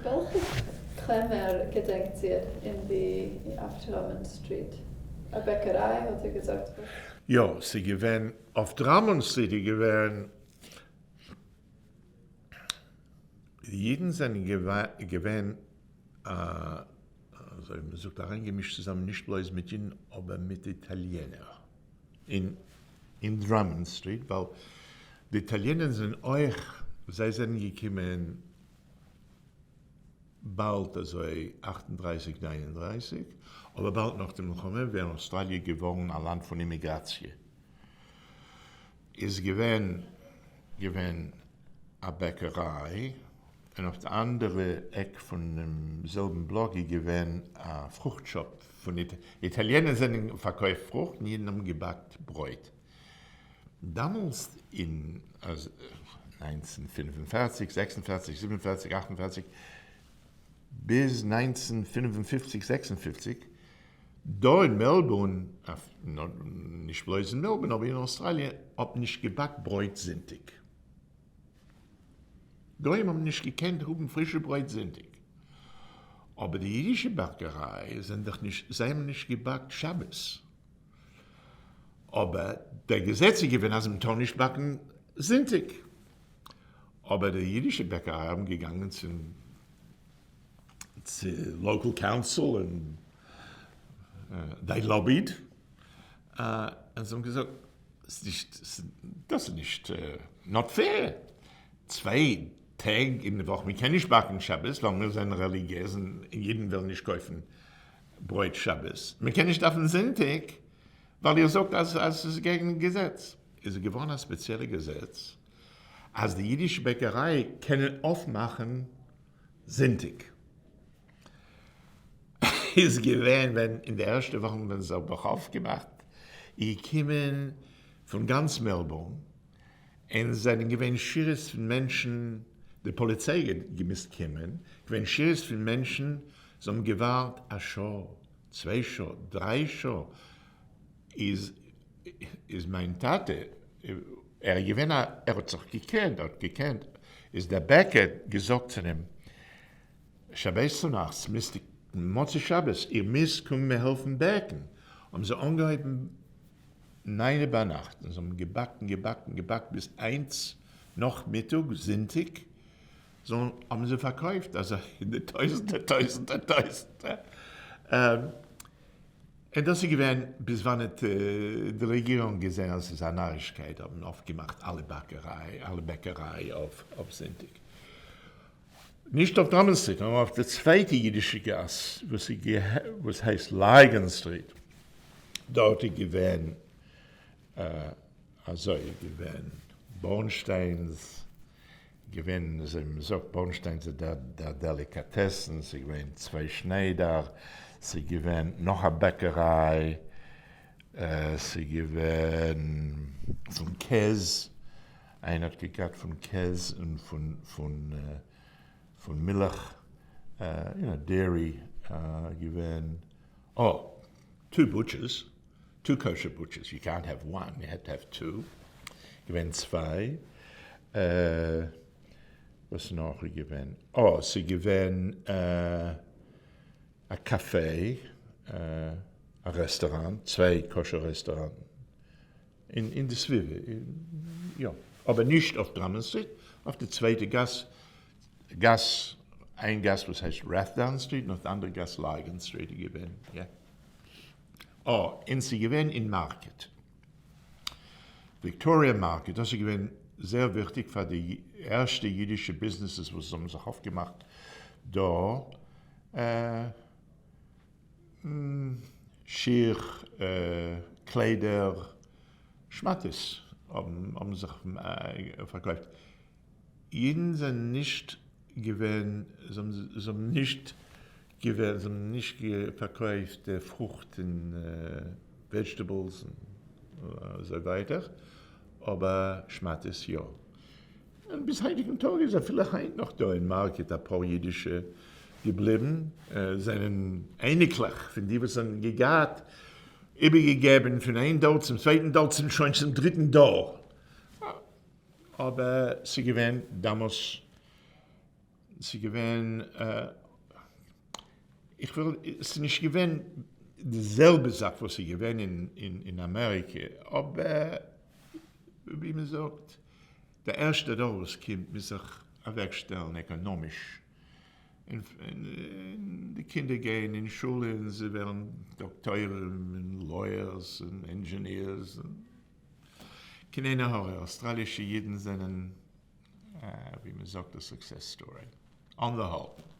וועלכע קרעמער געדענקט איר אין די אויף דראמאנד סטריט? א בעקעריי האט איר געזאגט? יא, ס'איז געווען אויף דראמאנד סטריט איז געווען, די אידן זענען געווען אזוי ווי מ'זאגט אריינגעמישט צוזאמען נישט בלויז מיט אידן אבער מיט איטאליענער אין דראמאנד סטריט ווייל די איטאליענער זענען אויך זיי זענען געקומען באלד אזוי 38 39 אבער באלד נאך די מלחמה ווען אויסטראליע געווארן א לאנד פון אימיגראציע איז געווען געווען א בעקעריי און אויף די אנדערע עק פונעם זעלבן בלאק איז געווען א פרוכט shop פון איטאליענער זענען פארקויפט פרוכט און אידן האבן געבאקט ברויט. דאמאלסט אין 1945, 46, 47, 48, ביז 1955, 56, דא אין מעלבורן, נישט בלויז אין מעלבורן אבער אין אויסטראליע, האט מען נישט געבאקט ברויט זונטאג. גוים האבן נישט געקענט האבן פרישע ברויט זונטאג. אבער די אידישע בעקעריי זענען דאך נישט, זיי האבן נישט געבאקט שבת. אבער דער געזעץ איז געווען אז מ'טאר נישט באקן זונטאג. אבער די אידישע בעקעריי האבן געגאנגען צום צו local council און they lobbied און זיי האבן געזאגט דאס איז נישט not fair, צוויי טעג אין די וואך, מען קען נישט באקן שבת ווייל מיר זענען רעליגיעז און אידן ווילן נישט קויפן ברויט שבת, מען קען נישט אויפן זונטאג ווייל איר זאגט אז עס איז קעגן געזעץ. איז געווארן א ספעציעלע געזעץ אז די אידישע בעקעריי קענען אויפמאכן זונטאג. איז געווען ווען אין די ערשטע וואכן ווען זיי האבן נאך אויפגעמאכט איז געקומען פון גאנץ מעלבורן און זענען געווען שורות פון מענטשן, די פאליציי האט געמוזט קומען, געווען שורות פון מענטשן, זיי האבן געווארט א שעה, צוויי שעה, דריי שעה, איז איז מיין טאטע, ער איז געווען א, ער האט זיך געקענט, ער האט געקענט, איז דער בעקער געזאגט צו אים, שבת צונאכטס מוזט איר, מוצאי שבת, איר מוזט קומען מיר העלפן בעקן, האבן זיי אנגעהויבן ניינע ביינאכט, און זיי האבן געבאקן, געבאקן, געבאקט ביז איינס נאכמיטאג זונטאג, זאלן האבן זיי פארקויפט אזוי אין די טויזענטער טויזענטער טויזענטער, און דאס איז געווען ביז וואנעט די רעגירונג געזען אז עס איז א נארישקייט האבן אויפגעמאכט אלע באקעריי אלע בעקעריי אויף זונטאג. נישט אויף דראמאנד סטריט נאר אויף די צווייטע אידישע גאס וואס איז וואס הייסט לייגאן סטריט, דארט איז געווען אזוי געווען בארנשטיינס, געווען אזוי ווי מ'זאגט בארנשטיינס איז דער דעליקאטעסן, ס'איז געווען צוויי שניידער, ס'איז געווען נאך א בעקעריי, ס'איז געווען פון קעז, איינער האט געגאט פון קעז און פון פון פון מילך, you know dairy געווען, אה, two butchers, two kosher butchers, יו קאנט העוו וואן, יו העד טו העוו טו, געווען צוויי, וואס נאך איז געווען, אה, ס'איז געווען א קאפעי, א רעסטאראנט, צוויי kosher רעסטאראנטן, אין די סביבה, יא, אבער נישט אויף דראמאנד סטריט, אויף די צווייטע גאס, גאס, איין גאס וואס הייסט רעטדאון סטריט און אויף די אנדערע גאס לייגאן סטריט איז געווען, יא. אה, און ס'איז געווען אין מארקעט, וויקטאריע מארקעט, דאס איז געווען זייער וויכטיג פאר די ערשטע אידישע ביזנעסעס וואס האבן זיך אויפגעמאכט דא, שיך, קליידער, שמאטעס האבן זיך פארקויפט. אידן זענען נישט געווען, זיי האבן נישט געווען, זיי האבן נישט פארקויפט פרוכט און vegetables און אזוי ווייטער, אבער שמאטעס יא. און ביז היינטיגן טאג איז אפילו היינט נאך דא אין מארקעט אפאר אידישע געבליבן, זענען אייניקלעך פון די וואס האבן געגאט איבערגעגעבן פון איין דור צום צווייטן דור צום שוין צום דריטן דור, אבער ס'איז געווען דאמאלס. ס'איז געווען, איך וויל, ס'איז נישט געווען די זעלבע זאך וואס איז געווען אין אמעריקע, אבער ווי מען זאגט, דער ערשטער דור וואס קומט מוז זיך אוועקשטעלן עקאנאמיש, און די קינדער גייען אין שולע און זיי ווערן דאקטוירים און lawyers און engineers, קיין עין הרע, אויסטראלישע אידן זענען ווי מען זאגט א success story, on the whole.